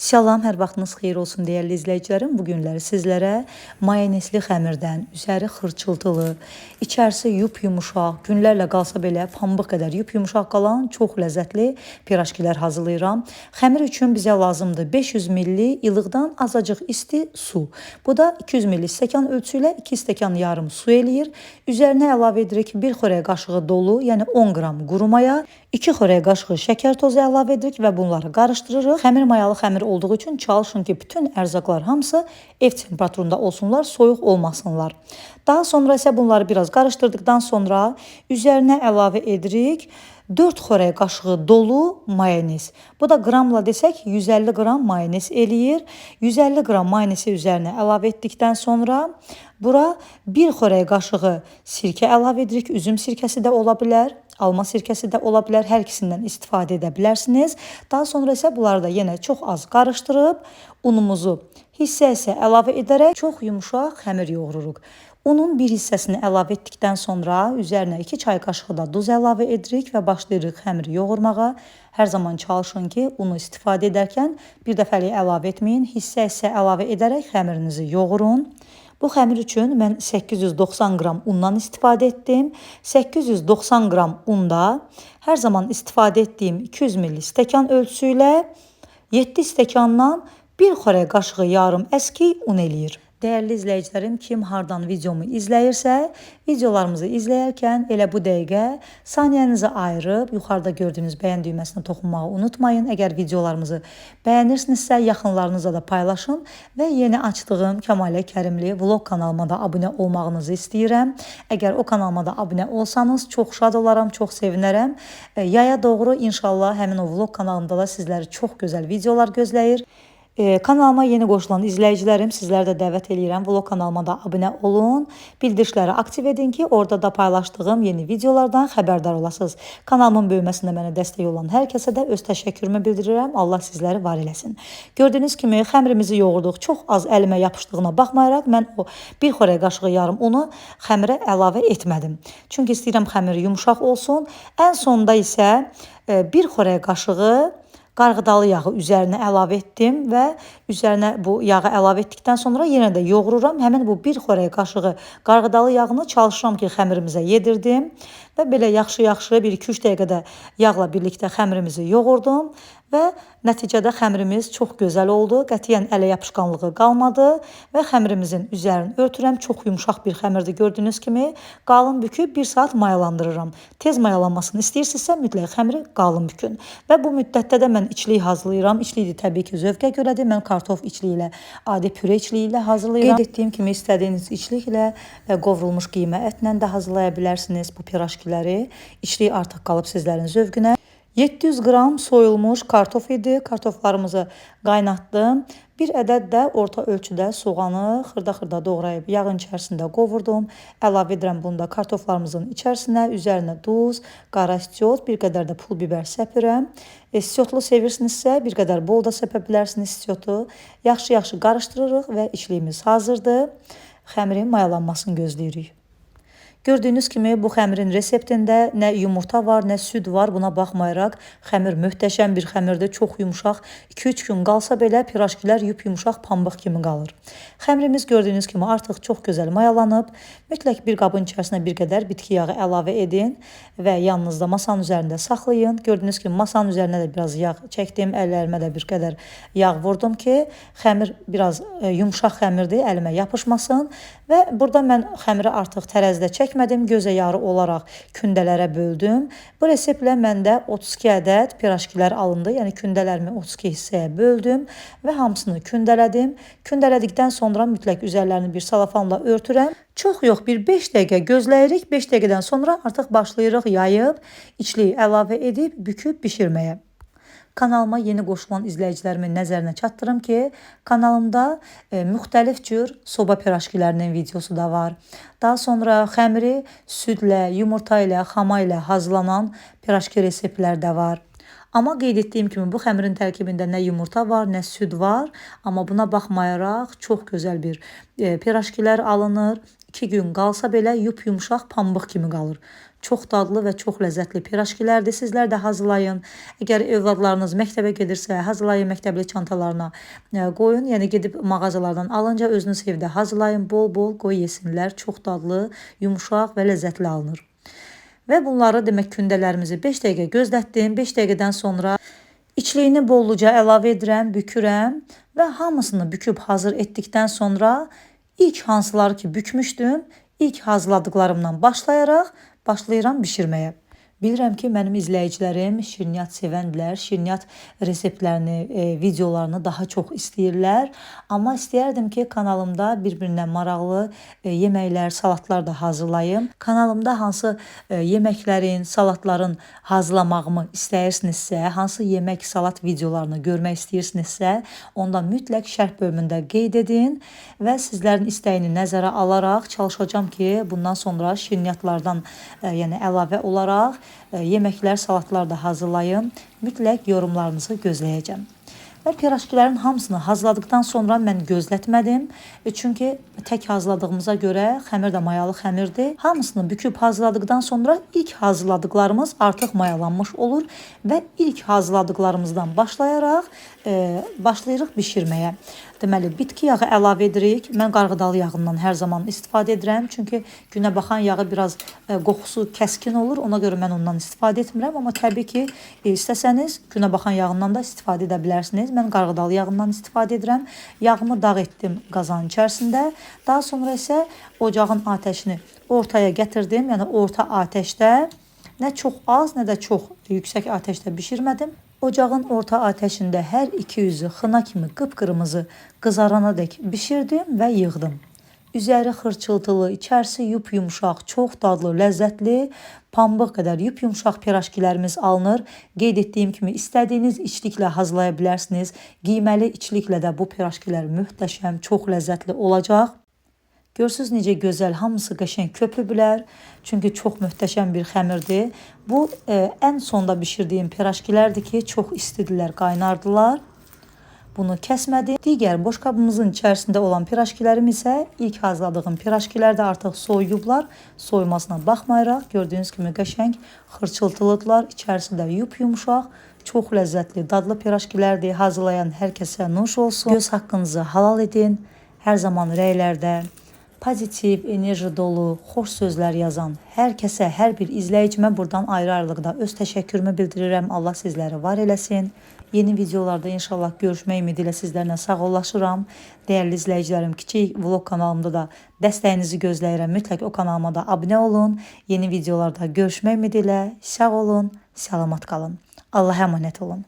Salam, hər vaxtınız xeyir olsun dəyərli izləyicilərim. Bu günləri sizlərə mayonezli xəmirdən, üzəri xırçıltılı, içərisi yup-yumuşaq, günlərlə qalsa belə pambıq qədər yup-yumuşaq qalan çox ləzzətli piraşkilər hazırlayıram. Xəmir üçün bizə lazımdır 500 milli ilıqdan azacıq isti su. Bu da 200 milli stəkan ölçüsü ilə 2 stəkan yarım su eləyir. Üzərinə əlavə edirik 1 xörək qaşığı dolu, yəni 10 qram quru maya, 2 xörək qaşığı şəkər tozu əlavə edirik və bunları qarışdırırıq. Xəmir mayalı xəmir olduğu üçün çalışın ki, bütün ərzaqlar hamısı ev temperaturunda olsunlar, soyuq olmasınlar. Daha sonra isə bunları biraz qarışdırdıqdan sonra üzərinə əlavə edirik 4 xörək qaşığı dolu mayonez. Bu da qramla desək 150 qram mayonez eləyir. 150 qram mayonezi üzərinə əlavə etdikdən sonra bura 1 xörək qaşığı sirkə əlavə edirik. Üzüm sirkəsi də ola bilər, alma sirkəsi də ola bilər. Hər ikisindən istifadə edə bilərsiniz. Daha sonra isə bunları da yenə çox az qarışdırıb unumuzu hissə-hissə əlavə edərək çox yumşaq xəmir yoğururuq. Unun bir hissəsini əlavə etdikdən sonra üzərinə 2 çay qaşığı da duz əlavə edirik və başlayırıq xəmiri yoğurmağa. Hər zaman çalışın ki, unu istifadə edərkən bir dəfəlik əlavə etməyin, hissə-hissə əlavə edərək xəmirinizi yoğurun. Bu xəmir üçün mən 890 qram undan istifadə etdim. 890 qram unda hər zaman istifadə etdiyim 200 milli stəkan ölçüsü ilə 7 stəkandan 1 xörək qaşığı yarım əski un eləyir. Dəyərli izləyicilərim, kim hardan videomu izləyirsə, videolarımızı izləyərkən elə bu dəqiqə saniyənizi ayırıb yuxarıda gördüyünüz bəyən düyməsinə toxunmağı unutmayın. Əgər videolarımızı bəyənirsinizsə, yaxınlarınızla da paylaşın və yeni açdığım Kəmalə Kərimli vlog kanalıma da abunə olmağınızı istəyirəm. Əgər o kanalıma da abunə olsanız, çox şad olaram, çox sevinərəm. Yaya doğru inşallah həmin o vlog kanalımda da sizləri çox gözəl videolar gözləyir. Kanalıma yeni qoşulan izləyicilərim, sizləri də dəvət eləyirəm. Vlog kanalıma da abunə olun. Bildirişləri aktiv edin ki, orada da paylaşdığım yeni videolardan xəbərdar olasınız. Kanalımın böyüməsində mənə dəstək olan hər kəsə də öz təşəkkürümü bildirirəm. Allah sizləri var eləsin. Gördüyünüz kimi xəmirimizi yoğurduq. Çox az əlimə yapışdığına baxmayaraq mən o bir xörək qaşığı yarım unu xəmirə əlavə etmədim. Çünki istəyirəm xəmir yumşaq olsun. Ən sonda isə bir xörək qaşığı qarğıdalı yağı üzərinə əlavə etdim və üzərinə bu yağı əlavə etdikdən sonra yenə də yoğururam. Həmin bu bir xörək qaşığı qarğıdalı yağını çalışıram ki, xəmirimizə yedirdim və belə yaxşı-yaxşı 1-2-3 dəqiqədə yağla birlikdə xəmirimizi yoğurdum və nəticədə xəmirimiz çox gözəl oldu. Qətiyyən ələ yapışqanlığı qalmadı və xəmirimizin üzərini örtürəm. Çox yumşaq bir xəmirdir gördüyünüz kimi. Qalın büküb 1 saat mayalandırıram. Tez mayalanmasını istəyirsinizsə mütləq xəmiri qalın bükün. Və bu müddətdə də mən içlik hazırlayıram. İçlikdir təbii ki, zövqə görədir. Mən kartof içliyi ilə, adi püre içliyi ilə hazırlayıram. Qeyd etdiyim kimi istədiyiniz içliklə qovrulmuş qiyma ətlə də hazırlaya bilərsiniz bu piraşkiləri. İçlik artıq qalıb sizlərin zövqünə. 700 qram soyulmuş kartof idi. Kartoflarımızı qaynatdım. Bir ədəd də orta ölçüdə soğanı xırda-xırda doğrayıb yağın içərisində qovurdum. Əlavə edirəm bunu da kartoflarımızın içərisinə. Üzərinə duz, qara istiot, bir qədər də pul biber səpirəm. İstiotlu sevirsinizsə bir qədər bol da səpə bilərsiniz istiotu. Yaxşı-yaxşı qarışdırırıq və içliyimiz hazırdır. Xəmirin mayalanmasını gözləyirik. Gördüyünüz kimi bu xəmirin reseptində nə yumurta var, nə süd var. Buna baxmayaraq xəmir möhtəşəm bir xəmirdir, çox yumşaq. 2-3 gün qalsa belə piraşkilər yup-yumşaq pambıq kimi qalır. Xəmirimiz gördüyünüz kimi artıq çox gözəl mayalanıb. Mütləq bir qabın içərisinə bir qədər bitki yağı əlavə edin və yanınızda masanın üzərində saxlayın. Gördüyünüz kimi masanın üzərinə də biraz yağ çəkdim, əllərimə də bir qədər yağ vurdum ki, xəmir biraz yumşaq xəmirdir, əlimə yapışmasın. Və burada mən xəmiri artıq tərəzidə çəkmədim, gözə yarı olaraq kündələrə böldüm. Bu reseptlə məndə 32 ədəd piraşkilər alındı. Yəni kündələrimi 32 hissəyə böldüm və hamısını kündələdim. Kündələdikdən sonra mütləq üzərlərini bir salafanla örtürəm. Çox yox, bir 5 dəqiqə gözləyirik. 5 dəqiqədən sonra artıq başlayırıq yayıb, içliyi əlavə edib büküb bişirməyə. Kanalıma yeni qoşulan izləyicilərimin nəzərinə çatdırım ki, kanalımda müxtəlif cür soba piraşkilərinin videosu da var. Daha sonra xəmiri südlə, yumurta ilə, xama ilə hazırlanan piraşki reseptlər də var. Amma qeyd etdiyim kimi bu xəmirin tərkibində nə yumurta var, nə süd var. Amma buna baxmayaraq çox gözəl bir piraşkilər alınır. 2 gün qalsa belə yup-yumşaq pambıq kimi qalır. Çox dadlı və çox ləzzətli piraşkilərdir. Sizlər də hazırlayın. Əgər övladlarınız məktəbə gedirsə, hazırlayın məktəbli çantalarına qoyun. Yəni gedib mağazalardan alınca özünüz evdə hazırlayın. Bol-bol qoy yesinlər. Çox dadlı, yumşaq və ləzzətli alınır. Və bunları demək kündələrimizi 5 dəqiqə gözlətdim. 5 dəqiqədən sonra içliyini bolluca əlavə edirəm, bükürəm və hamısını büküb hazır etdikdən sonra ilk hansıları ki bükmüşdüm, ilk hazırladıqlarımdan başlayaraq başlayıram bişirməyə. Bilirəm ki, mənim izləyicilərim şirniyyat sevəndilər, şirniyyat reseptlərini, videolarını daha çox istəyirlər. Amma istəyərdim ki, kanalımda bir-birindən maraqlı yeməklər, salatlar da hazırlayım. Kanalımda hansı yeməklərin, salatların hazırlamağımı istəyirsinizsə, hansı yemək, salat videolarını görmək istəyirsinizsə, onda mütləq şərh bölümündə qeyd edin və sizlərin istəyini nəzərə alaraq çalışacağam ki, bundan sonra şirniyyatlardan, yəni əlavə olaraq yeməklər, salatlar da hazırlayın. Mütləq yorumlarınızı gözləyəcəm. Və piraşkilərin hamısını hazırladıqdan sonra mən gözlətmədim. Çünki tək hazırladığımıza görə xəmir də mayalı xəmirdir. Hamısını büküb hazırladıqdan sonra ilk hazırladıqlarımız artıq mayalanmış olur və ilk hazırladıqlarımızdan başlayaraq başlayırıq bişirməyə. Deməli, bitki yağı əlavə edirik. Mən qarğıdalı yağından hər zaman istifadə edirəm. Çünki günəbaxan yağı biraz qoxusu kəskin olur. Ona görə mən ondan istifadə etmirəm. Amma təbii ki, istəsəniz günəbaxan yağından da istifadə edə bilərsiniz. Mən qarğıdalı yağından istifadə edirəm. Yağımı dağ etdim qazanın içərisində. Daha sonra isə ocağın atəşini ortaya gətirdim. Yəni orta atəşdə, nə çox az, nə də çox yüksək atəşdə bişirmədim. Ocağın orta atəşində hər iki üzü xına kimi qıpqırmızı qızarana dək bişirdim və yığdım. Üzəri xırçıltılı, içərisi yup-yumşaq, çox dadlı, ləzzətli, pambıq qədər yup-yumşaq piraşkilərimiz alınır. Qeyd etdiyim kimi istədiyiniz içliklə hazırlaya bilərsiniz. Qiyməli içliklə də bu piraşkilər möhtəşəm, çox ləzzətli olacaq. Görürsünüz necə gözəl, hamısı qəşəng köpüblər. Çünki çox möhtəşəm bir xəmirdir. Bu ən sonda bişirdiyim piraşkilərdir ki, çox istidirlər, qaynardılar. Bunu kəsmədim. Digər boş qabımızın içərisində olan piraşkilərim isə ilk hazırladığım piraşkilər də artıq soyuyublar. Soyumasına baxmayaraq gördüyünüz kimi qəşəng xırçıltılıdırlar. İçərisi də yup-yumşaq, çox ləzzətli, dadlı piraşkilərdir. Hazırlayan hər kəsə nuş olsun. Göz haqqınızı halal edin. Hər zaman rəylərdə pozitiv, enerji dolu, xoş sözlər yazan hər kəsə, hər bir izləyicimə buradan ayrı-ayrılıqda öz təşəkkürümü bildirirəm. Allah sizləri var eləsin. Yeni videolarda inşallah görüşmək ümidi ilə sizlərlə sağollaşıram. Dəyərli izləyicilərim, kiçik vlog kanalımda da dəstəyinizi gözləyirəm. Mütləq o kanalıma da abunə olun. Yeni videolarda görüşmək ümidi ilə sağ olun, salamat qalın. Allah'a əmanət olun.